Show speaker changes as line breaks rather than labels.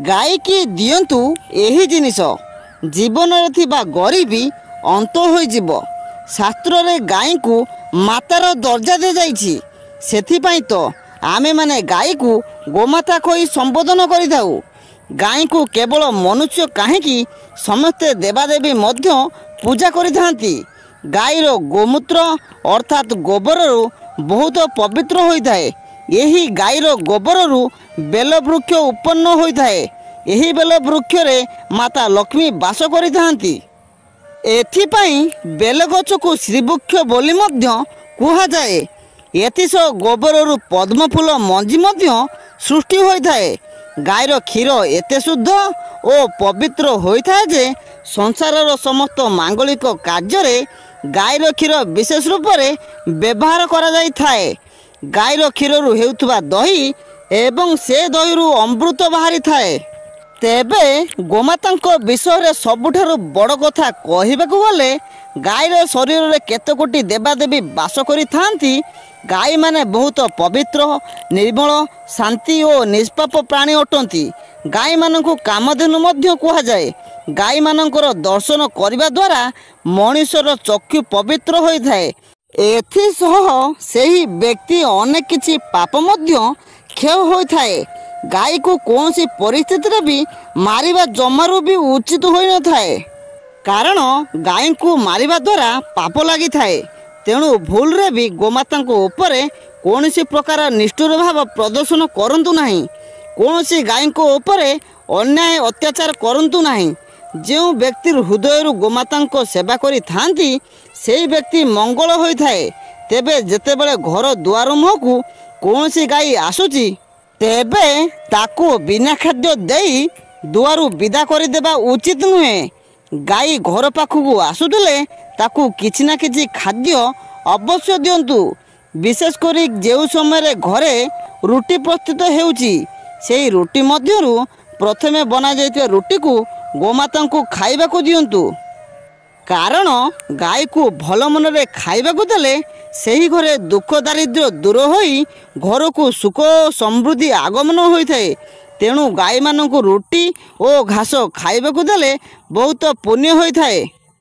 ଗାଈକି ଦିଅନ୍ତୁ ଏହି ଜିନିଷ, ଜୀବନରେ ଥିବା ଗରିବୀ ଅନ୍ତ ହୋଇଯିବ। ଶାସ୍ତ୍ରରେ ଗାଈଙ୍କୁ ମାତାର ଦର୍ଜା ଦିଆଯାଇଛି। ସେଥିପାଇଁ ତ ଆମେମାନେ ଗାଈକୁ ଗୋମାତା କହି ସମ୍ବୋଧନ କରିଥାଉ। ଗାଈଙ୍କୁ କେବଳ ମନୁଷ୍ୟ କାହିଁକି, ସମସ୍ତେ ଦେବାଦେବୀ ମଧ୍ୟ ପୂଜା କରିଥାନ୍ତି। ଗାଈର ଗୋମୂତ୍ର ଅର୍ଥାତ୍ ଗୋବରରୁ ବହୁତ ପବିତ୍ର ହୋଇଥାଏ। ଏହି ଗାଈର ଗୋବରରୁ ବେଲ ବୃକ୍ଷ ଉତ୍ପନ୍ନ ହୋଇଥାଏ। ଏହି ବେଲ ବୃକ୍ଷରେ ମାତା ଲକ୍ଷ୍ମୀ ବାସ କରିଥାନ୍ତି। ଏଥିପାଇଁ ବେଲଗଛକୁ ଶ୍ରୀବୃକ୍ଷ ବୋଲି ମଧ୍ୟ କୁହାଯାଏ। ଏଥିସହ ଗୋବରରୁ ପଦ୍ମଫୁଲ ମଞ୍ଜି ମଧ୍ୟ ସୃଷ୍ଟି ହୋଇଥାଏ। ଗାଈର କ୍ଷୀର ଏତେ ଶୁଦ୍ଧ ଓ ପବିତ୍ର ହୋଇଥାଏ ଯେ ସଂସାରର ସମସ୍ତ ମାଙ୍ଗଳିକ କାର୍ଯ୍ୟରେ ଗାଈର କ୍ଷୀର ବିଶେଷ ରୂପରେ ବ୍ୟବହାର କରାଯାଇଥାଏ। ଗାଈର କ୍ଷୀରରୁ ହେଉଥିବା ଦହି ଏବଂ ସେ ଦହିରୁ ଅମୃତ ବାହାରିଥାଏ। ତେବେ ଗୋମାତାଙ୍କ ବିଷୟରେ ସବୁଠାରୁ ବଡ଼ କଥା କହିବାକୁ ଗଲେ, ଗାଈର ଶରୀରରେ କେତେ କୋଟି ଦେବାଦେବୀ ବାସ କରିଥାନ୍ତି। ଗାଈମାନେ ବହୁତ ପବିତ୍ର, ନିର୍ମଳ, ଶାନ୍ତି ଓ ନିଷ୍ପାପ ପ୍ରାଣୀ ଅଟନ୍ତି। ଗାଈମାନଙ୍କୁ କାମଧେନୁ ମଧ୍ୟ କୁହାଯାଏ। ଗାଈମାନଙ୍କର ଦର୍ଶନ କରିବା ଦ୍ୱାରା ମଣିଷର ଚକ୍ଷୁ ପବିତ୍ର ହୋଇଥାଏ। ଏଥିସହ ସେହି ବ୍ୟକ୍ତି ଅନେକ କିଛି ପାପ ମଧ୍ୟ କ୍ଷୟ ହୋଇଥାଏ। ଗାଈକୁ କୌଣସି ପରିସ୍ଥିତିରେ ବି ମାରିବା ଜମାରୁ ବି ଉଚିତ ହୋଇନଥାଏ, କାରଣ ଗାଈଙ୍କୁ ମାରିବା ଦ୍ୱାରା ପାପ ଲାଗିଥାଏ। ତେଣୁ ଭୁଲରେ ବି ଗୋମାତାଙ୍କ ଉପରେ କୌଣସି ପ୍ରକାର ନିଷ୍ଠୁର ଭାବ ପ୍ରଦର୍ଶନ କରନ୍ତୁ ନାହିଁ। କୌଣସି ଗାଈଙ୍କ ଉପରେ ଅନ୍ୟାୟ ଅତ୍ୟାଚାର କରନ୍ତୁ ନାହିଁ। ଯେଉଁ ବ୍ୟକ୍ତି ହୃଦୟରୁ ଗୋମାତାଙ୍କ ସେବା କରିଥାନ୍ତି, ସେହି ବ୍ୟକ୍ତି ମଙ୍ଗଳ ହୋଇଥାଏ। ତେବେ ଯେତେବେଳେ ଘର ଦୁଆର ମୁହଁକୁ କୌଣସି ଗାଈ ଆସୁଛି, ତେବେ ତାକୁ ବିନା ଖାଦ୍ୟ ଦେଇ ଦୁଆରୁ ବିଦା କରିଦେବା ଉଚିତ ନୁହେଁ। ଗାଈ ଘର ପାଖକୁ ଆସୁଥିଲେ ତାକୁ କିଛି ନା କିଛି ଖାଦ୍ୟ ଅବଶ୍ୟ ଦିଅନ୍ତୁ। ବିଶେଷ କରି ଯେଉଁ ସମୟରେ ଘରେ ରୁଟି ପ୍ରସ୍ତୁତ ହେଉଛି, ସେହି ରୁଟି ମଧ୍ୟରୁ ପ୍ରଥମେ ବନାଯାଇଥିବା ରୁଟିକୁ ଗୋମାତାଙ୍କୁ ଖାଇବାକୁ ଦିଅନ୍ତୁ, କାରଣ ଗାଈକୁ ଭଲ ମନରେ ଖାଇବାକୁ ଦେଲେ ସେହି ଘରେ ଦୁଃଖ ଦାରିଦ୍ର୍ୟ ଦୂର ହୋଇ ଘରକୁ ସୁଖ ଓ ସମୃଦ୍ଧି ଆଗମନ ହୋଇଥାଏ। ତେଣୁ ଗାଈମାନଙ୍କୁ ରୁଟି ଓ ଘାସ ଖାଇବାକୁ ଦେଲେ ବହୁତ ପୁଣ୍ୟ ହୋଇଥାଏ।